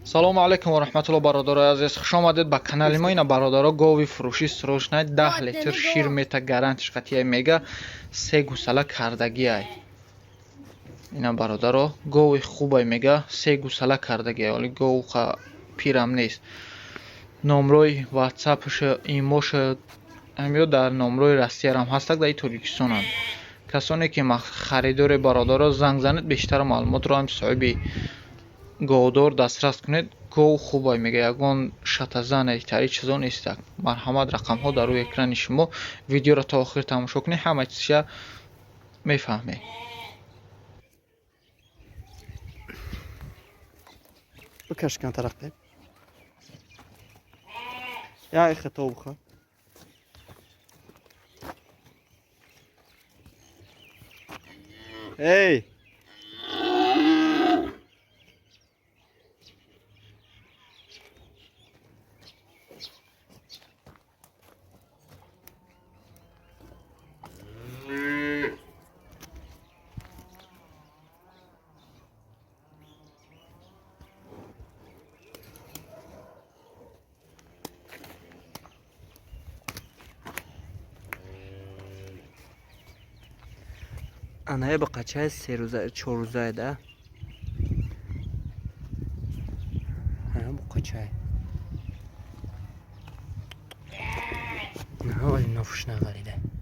Салому алайкум ва раҳматулло, бародарои азиз, хуш омадед ба канали мо. Ина, бародаро, гови фурӯшӣ срочный, 10 литр шир мета, гарантиш қатъия мега, се гусала кардагиай. Ина, бародаро, гови хубай мега, се гусала кардагиай, оли гов пирам нест. Номрои ватсапша, имоша ҳамё дар номрои Россиярам ҳастак, дар Тоҷикистонам. Касоне ки харидори, бародаро, занг занед, бештар маълумотро ҳам соҳиби говдор дастрас кунед. Гов хубай мега, ягон шатазане тари чизо нестак. Марҳамат, рақамҳо дар рӯи экрани шумо. Видеоро то охир тамошо кунед, ҳама чизша мефаҳмед. Бикаш камтар ақиб. Як хато буха. Эй! Аная ба қачай 3 рӯза, 4 рӯзае да. Ана бу қачай. На, вали нофуш нағарида.